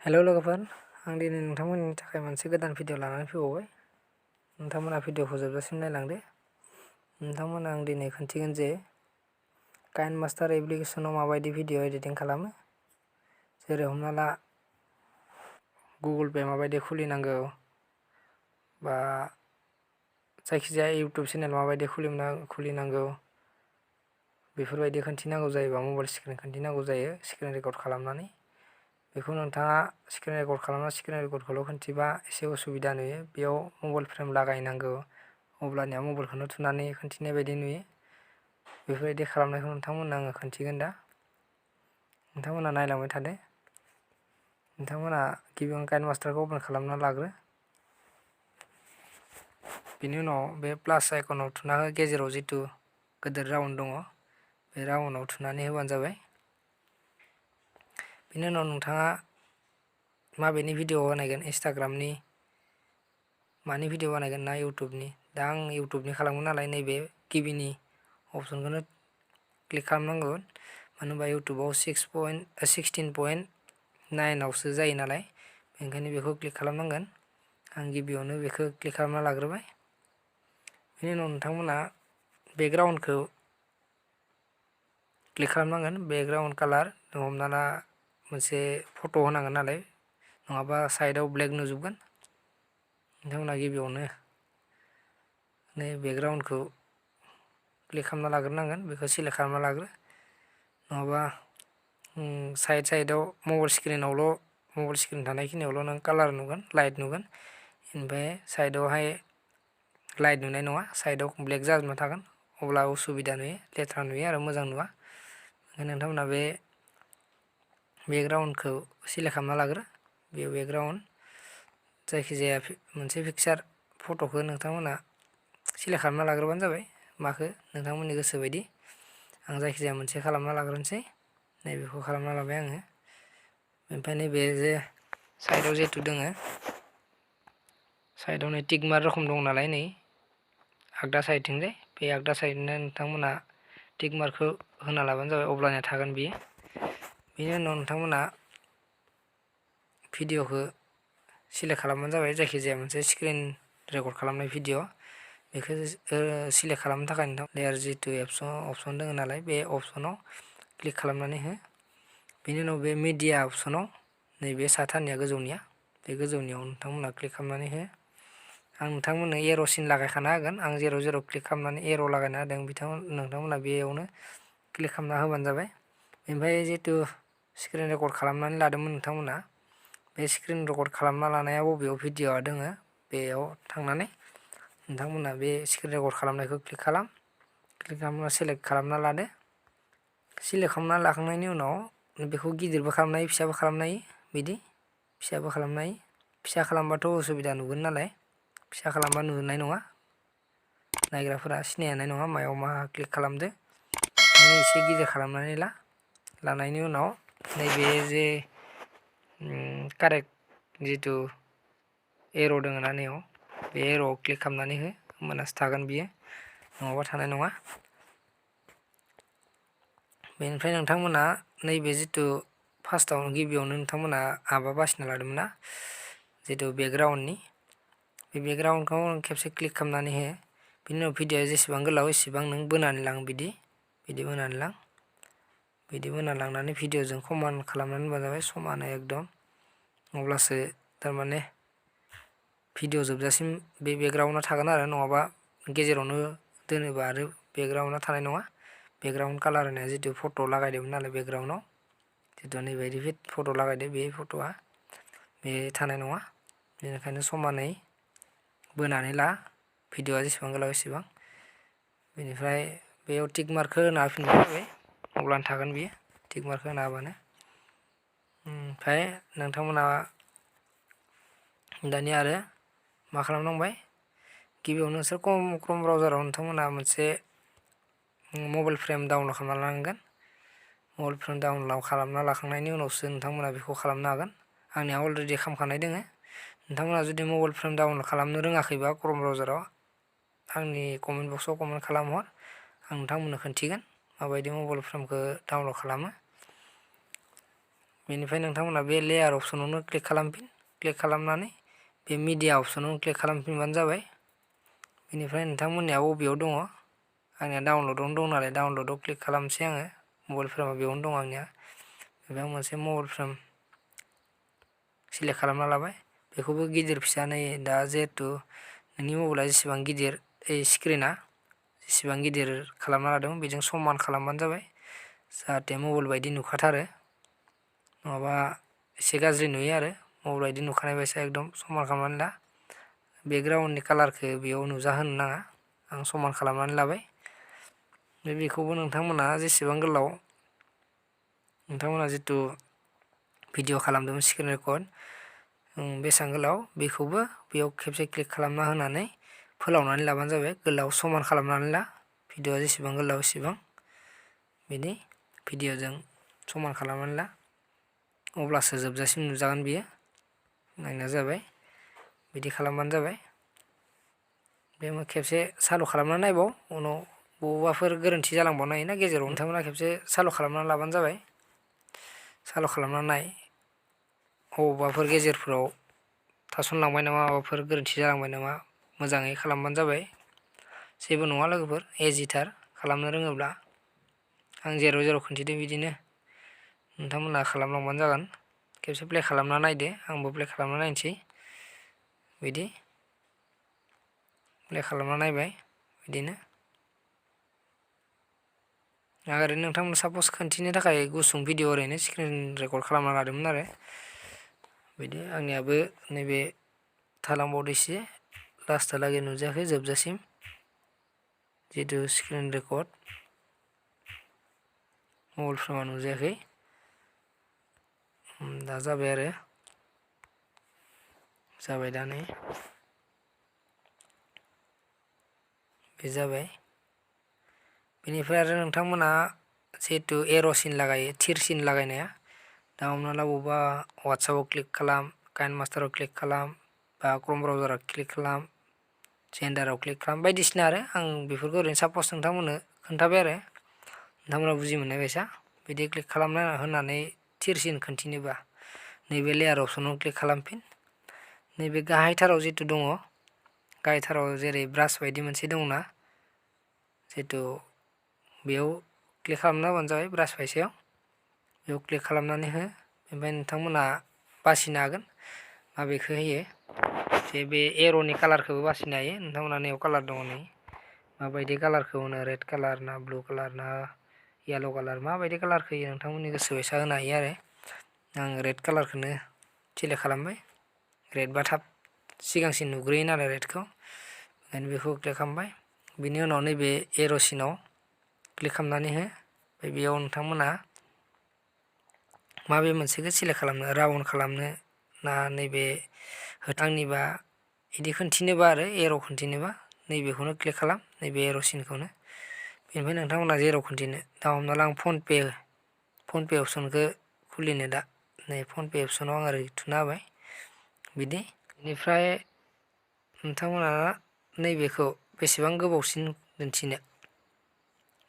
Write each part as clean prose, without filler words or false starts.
Hello लोगोफोर, आं दिनै नोंथांमोननि थाखाय मोनसे गोदान भिडिअ लानानै फैबावबाय। नोंथांमोना भिडिअखौ जोबजासिम नायलांदो। नोंथांमोना आं दिनै खोन्थिगोन जे काइनमास्टार एप्लिकेसनाव माबायदि भिडिअ एडिटिं खालामो। जेरै हमना ला गुगल पे माबायदि खुलिनांगौ, बा जायखिजाया इउटुब चेनेल माबायदि खुलिनांगौ, बेफोरबायदि खोन्थिनांगौ जायोबा मबाइल स्क्रिन खोन्थिनांगौ जायो स्क्रिन रेकर्ड खालामनानै। बेखौ नोंथाङा स्क्रिन रेकर्ड खालामना स्क्रिन रेकर्डखौल' खोन्थिबा एसे उसुबिदा नुयो। बेयाव मबाइल फ्रेम लागायनांगौ, अब्लानिया मबाइलखौनो थुनानै खोन्थिनाय बायदि नुयो। बेफोरबायदि खालामनायखौ नोंथांमोननो आङो खोन्थिगोन दा। नोंथांमोना नायलांबाय थादो। नोंथांमोना गिबियावनो काइनमास्टारखौ अपेन खालामना लाग्रो। बेनि उनाव बे प्लास आइकनाव थुना हो, गेजेराव जिथु गोदोर राउन्ड दङ बे राउन्डआव थुनानै होबानो जाबाय। बेनि उनाव नोंथाङा माबेनि भिडिअ बानायगोन, इन्स्टाग्रामनि मानि भिडिअ बानायगोन ना इउटुबनि। दा आं इउटुबनि खालामगोन नालाय नैबे गिबिनि अपसनखौनो क्लिक खालामनांगौ। मानो होनबा इउटुबाव 16.9आवसो जायो नालाय, बेनिखायनो बेखौ क्लिक खालामनांगोन। आं गिबियावनो बेखौ क्लिक खालामना लाग्रोबाय। बेनि उनाव नोंथांमोना बेकग्राउन्डखौ क्लिक खालामनांगोन। बेकग्राउन्ड कालार हमना ला मोनसे फट' होनांगोन नालाय, नङाबा साइडआव ब्लेक नुजोबगोन। नोंथांमोना गिबियावनो नै बेकग्राउन्डखौ क्लिक खालामना लाग्रोनांगोन। बेखौ सिलेक्ट खालामना लाग्रो, नङाबा साइडआव मबाइल स्क्रिन थानायखिनियावल' नों कालार नुगोन, लाइट नुगोन। ओमफ्राय साइडआवहाय लाइट नुनाय नङा, साइडआव ब्लेक जाजोबना थागोन। अब्ला उसुबिदा नुयो, लेथ्रा नुयो आरो मोजां नुवा। ओंखायनो नोंथांमोना बे बेकग्राउन्डखौ सिलेक्ट खालामना लाग्रो। बे बेकग्राउन्ड जायखिजाया मोनसे पिकचार फट'खौ नोंथांमोना सिलेक्ट खालामना लाग्रोबानो जाबाय। माखो नोंथांमोननि गोसो बायदि। आं जायखिजाया मोनसे खालामना लाग्रोनोसै। नैबेखौ खालामना लाबाय आङो। ओमफ्राय नैबे जे साइडआव जिहेतु दोङो, साइडआव नै टिक मार्क रखम दं नालाय, नै आगदा साइडथिंजाय बे आगदा साइडनो नोंथांमोना टिक मार्कखौ होना लाबानो जाबाय, अब्लानिया थागोन बियो। बेनि उनाव नोंथांमोना भिडिअखौ सिलेक्ट खालामबानो जाबाय। जायखिजाया मोनसे स्क्रिन रेकर्ड खालामनाय भिडिअ, बेखौ सिलेक्ट खालामनो थाखाय नोंथां लेयार जिथु अपसन दङ नालाय, बे अपसनाव क्लिक खालामनानै हो। बेनि उनाव बे मिडिया अपसनाव नैबे साथानिया गोजौनिया, बे गोजौनियाव नोंथांमोना क्लिक खालामनानै हो। आं नोंथांमोननो एर' सिन लागायखाना होगोन। आं जेराव क्लिक खालामनानै एर' लागायना होदों, नोंथांमोना बेयावनो क्लिक खालामना होबानो जाबाय। ओमफ्राय जितु स्क्रिन रेकर्ड खालामनानै लादोंमोन नोंथांमोना, बे स्क्रिन रेकर्ड खालामना लानाया बबेयाव भिडिअआ दोङो, बेयाव थांनानै नोंथांमोना बे स्क्रिन रेकर्ड खालामनायखौ क्लिक खालामना सेलेक्ट खालामना लादो। सिलेक्ट खालामना लाखांनायनि उनाव बेखौ गिदिरबो खालामनो हायो, फिसाबो खालामनो हायो। बिदि फिसाबो खालामनो हायो। फिसा खालामबाथ' उसुबिदा नुगोन नालाय, फिसा खालामबा नुनाय नङा, नायग्राफोरा सिनायनाय नङा मायाव मा क्लिक खालामदो। एसे गिदिर खालामनानै लानायनि उनाव नैबे जे कारेक्ट जिथु एर' दङ ना नैयाव, बे एर'आव क्लिक खालामनानै हो, होमबानासो थागोन बियो, नङाबा थानाय नङा। बेनिफ्राय नोंथांमोना नैबे जिथु फार्स्टआव गिबियावनो नोंथांमोना आबा बासिना लादोंमोन ना, जिथु बेकग्राउन्डनि, बे बेकग्राउन्डखौ खेबसे क्लिक खालामनानै हो। बिनि उनाव भिडिअआ जेसेबां गोलाव एसेबां नों बोनानै लां, बिदि बोनानै लां। बिदि बोना लांनानै भिडिअजों समान खालामनानै होबानो जाबाय, समानो एकदम। अब्लासो थारमाने भिडिअ जोबजासिम बे बेकग्राउन्डआ थागोन आरो, नङाबा गेजेरावनो दोनोबा आरो बेकग्राउन्डआ थानाय नङा। बेकग्राउन्ड कालार होनाया जितु फट' लागायदोंमोन नालाय बेकग्राउन्डआव, जितु नैबायदि फट' लागायदो, बे फट'आ बे थानाय नङा। बेनिखायनो समानै बोनानै ला, भिडिअआ जेसेबां गोलाव एसेबां। बेनिफ्राय बेयाव टिक मार्कखौ होना होफिनबानो जाबाय, अब्लानो थागोन बियो, टिक मार्क होना होबानो। ओमफ्राय नोंथांमोना दानिया आरो मा खालामनांबाय, गिबियावनो नोंसोर क्रोम ब्राउजाराव नोंथांमोना मोनसे मबाइल फ्रेम डाउनलड खालामना लानांगोन। मबाइल फ्रेम डाउनलड खालामना लाखांनायनि उनावसो नोंथांमोना बेखौ खालामनो हागोन। आंनिया अलरेडि खालामखानाय दोङो। नोंथांमोना जुदि मबाइल फ्रेम डाउनलड खालामनो रोङाखैबा क्रोम ब्राउजाराव आंनि कमेन्ट बक्सआव कमेन्ट खालामहर, आं नोंथांमोननो खोन्थिगोन माबायदि मबाइल फ्रेमखौ डाउनलड खालामो। बेनिफ्राय नोंथांमोना बे लेयार अपसनावनो क्लिक खालामफिन क्लिक खालामनानै बे मिडिया अपसनावनो क्लिक खालामफिनबानो जाबाय। बेनिफ्राय नोंथांमोननिया बबेयाव दङ आंनिया डाउनलडआवनो दं नालाय डाउनलडआव क्लिक खालामसै आङो। मबाइल फ्रेमा बेयावनो दं आंनिया। बेयाव मोनसे मबाइल फ्रेम सिलेक्ट खालामना लाबाय। बेखौबो गिदिर फिसा नै दा जिहेथु नोंनि मबाइला जेसेबां गिदिर स्क्रिना जेसेबां गिदिर खालामना लादों बेजों समान खालामबानो जाबाय जाहाथे मबाइल बायदि नुखाथारो नङाबा एसे गाज्रि नुयो आरो मबाइल बायदि नुखानाय बायसा एकदम समान खालामनानै ला। बेकग्राउन्डनि कालारखौ बेयाव नुजाहोनो नाङा आं समान खालामनानै लाबाय। बेखौबो नोंथांमोना जेसेबां गोलाव नोंथांमोना जिथु भिडिअ खालामदोंमोन स्क्रिन रेकर्ड बेसेबां गोलाव बेखौबो बेयाव खेबसे क्लिक खालामना होनानै फोलावनानै लाबानो जाबाय। गोलाव समान खालामनानै ला भिडिअआ जेसेबां गोलाव एसेबां बिदि भिडिअजों समान खालामनानै ला अब्लासो जोबजासिम नुजागोन बियो। नायना जाबाय बिदि खालामबानो जाबाय। बे खेबसे सालु खालामनानै नायबाव उनाव बबावबाफोर गोरोन्थि जालांबावनो हायोना गेजेराव नोंथांमोना खेबसे सालु खालामनानै लाबानो जाबाय। सालु खालामना नाय अबावबाफोर गेजेरफोराव थासनलांबाय नामा माबाफोर गोरोन्थि जालांबाय नामा मोजाङै खालामबानो जाबाय। जेबो नङा लोगोफोर इजिथार खालामनो रोङोब्ला आं जेराव जेराव खोन्थिदों बिदिनो नोंथांमोना खालामलांबानो जागोन। खेबसे प्ले खालामना नायदो आंबो प्ले खालामना नायनोसै बिदि प्ले खालामना नायबाय बिदिनो ओरैनो नोंथांमोना सापस खोन्थिनो थाखाय गुसुं भिडिअ ओरैनो स्क्रिन रेकर्ड खालामना लादोंमोन आरो बिदि आंनियाबो नैबे थालांबावदो एसे लास्टहालागै नुजायाखै जोबजासिम जितु स्क्रिन रेकर्ड मबाइल फ्रेमा नुजायाखै दा जाबाय आरो जाबाय दा नै बे जाबाय। बेनिफ्राय आरो नोंथांमोना जिहेतु एर'सिन लागायो थिरसिन लागायनाया दा हमना ला बबेबा वाट्सएपआव क्लिक खालाम काइन मास्टाराव क्लिक खालाम बा क्रोम ब्राउजाराव क्लिक खालाम जेन्डाराव क्लिक खालाम बायदिसिना आरो आं बेफोरखौ ओरैनो सापस नोंथांमोननो खोन्थाबाय आरो नोंथांमोना बुजि मोननाय बायसा बिदि क्लिक खालामना होनानै थिरसिन खोन्थिनोबा नैबे लेयार अपसनाव क्लिक खालामफिन नैबे गाहायथाराव जितु दङ गाहायथाराव जेरै ब्रास बायदि मोनसे दंना जितु बेयाव क्लिक खालामना होबानो जाबाय ब्रास बायसायाव बेयाव क्लिक खालामनानै हो ओमफ्राय नोंथांमोना बासिनो हागोन माबेखौ होयो जे बे एर'नि कालारखौबो बासिनो हायो नोंथांमोना नैयाव कालार दङ नै माबायदि कालारखौ होनो रेड कालार ना ब्लु कालार ना येल' कालार माबायदि कालारखौ होयो नोंथांमोननि गोसो बायसा होनो हायो आरो आं रेड कालारखौनो सिलेक्ट खालामबाय रेडबा थाब सिगांसिन नुग्रोयो नालाय रेडखौ ओंखायनो बेखौ क्लिक खालामबाय। बिनि उनाव नैबे एर'सिनाव क्लिक खालामनानै हो ओमफ्राय बेयाव नोंथांमोना माबे मोनसेखौ सिलेक्ट खालामनो राउन्ड खालामनो ना नैबे आंनिबा बिदि खोन्थिनोबा आरो एर'आव खोन्थिनोबा नैबेखौनो क्लिक खालाम नैबे एर'सिनखौनो बेनिफ्राय नोंथांमोना जेराव खोन्थिनो दा हमना ला आं फनपे अपसनखौ खुलिनो दा नै फनपे अपसनाव आं ओरै थुना होबाय बिदि बेनिफ्राय नोंथांमोना नैबेखौ बेसेबां गोबावसिन दिन्थिनो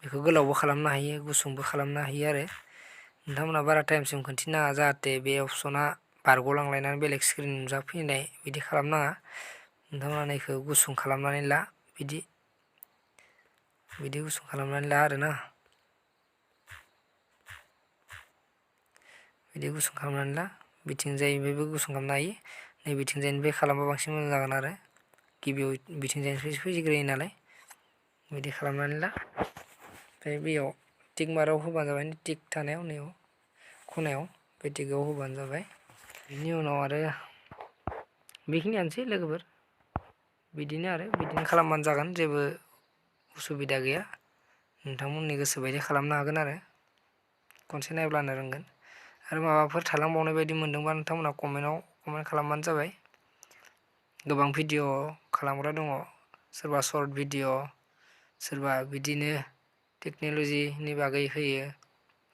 बेखौ गोलावबो खालामनो हायो गुसुंबो खालामनो हायो आरो नोंथांमोना बारा टाइमसिम खोन्थिनो नाङा जाहाथे बे अपसना बारग'लांलायनानै बेलेग स्क्रिन नुजाफैनाय बिदि खालामनाङा नोंथांमोना नैखौ गुसुं खालामनानै ला बिदि गुसुं खालामनानै ला आरोना बिदि गुसुं खालामनानै ला बिथिंजायनिफ्रायबो गुसुं खालामनो हायो नै बिथिंजायनिफ्राय खालामबा बांसिन मोजां जागोन आरो गिबियाव बिथिंजायनिफ्रायसो फैग्रोयो नालाय बिदि खालामनानै ला ओमफ्राय बेयाव टिक मार्कआव होबानो जाबाय टिक थानायाव नैयाव खनायाव बे टिकआव होबानो जाबाय। बिनि उनाव आरो बेखिनियानोसै लोगोफोर बिदिनो खालामबानो जागोन जेबो उसुबिदा गैया नोंथांमोननि गोसो बायदि खालामनो हागोन आरो खनसे नायब्लानो रोंगोन आरो माबाफोर थालांबावनाय बायदि मोनदोंबा नोंथांमोना कमेन्ट खालामबानो जाबाय। गोबां भिडिअ खालामग्रा दङ सोरबा सर्ट भिडिअ सोरबा बिदिनो टेक्न'लजिनि बागै होयो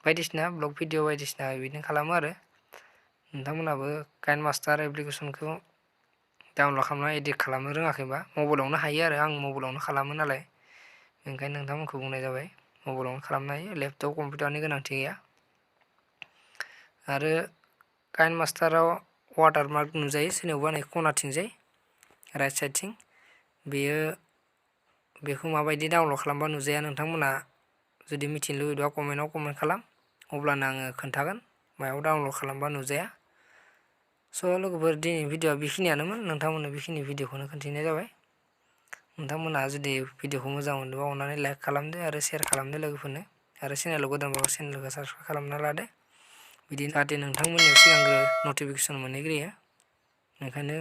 बायदिसिना ब्लग भिडिअ बायदिसिना बिदिनो खालामो आरो नोंथांमोनहाबो काइन मास्टार एप्लिकेसनखौ डाउनलड खालामना एडिट खालामनो रोङाखैबा मबाइलावनो हायो आरो आं मबाइलावनो खालामो नालाय ओंखायनो नोंथांमोनखौ बुंनाय जाबाय मबाइलावनो खालामनो हायो लेपटप कम्पिउटारनि गोनांथि गैया आरो काइन मास्टाराव वाटारमार्क नुजायो सोरनियावबा नै खनाथिंजाय राइट साइडथिं बेखौ माबायदि डाउनलड खालामबा नुजाया नोंथांमोना जुदि मिथिनो लुबैदोंबा कमेन्टआव कमेन्ट खालाम, अब्लानो आङो खोन्थागोन मायाव डाउनलड खालामबा नुजाया। स' लोगोफोर दिनैनि भिडिअआ बेखिनियानोमोन, नोंथांमोननो बेखिनि भिडिअखौनो खोन्थिनाय जाबाय। नोंथांमोनहा जुदि भिडिअखौ मोजां मोनदोंबा अननानै लाइक खालामदो आरो शेयार खालामदो लोगोफोरनो, आरो चेनेलाव गोदानबा चेनेलखौ साबस्क्राइब खालामना लादो, बिदिनो जाहाथे नोंथांमोननियाव सिगांग्रो नटिफिकेसन मोनहैग्रोयो। ओंखायनो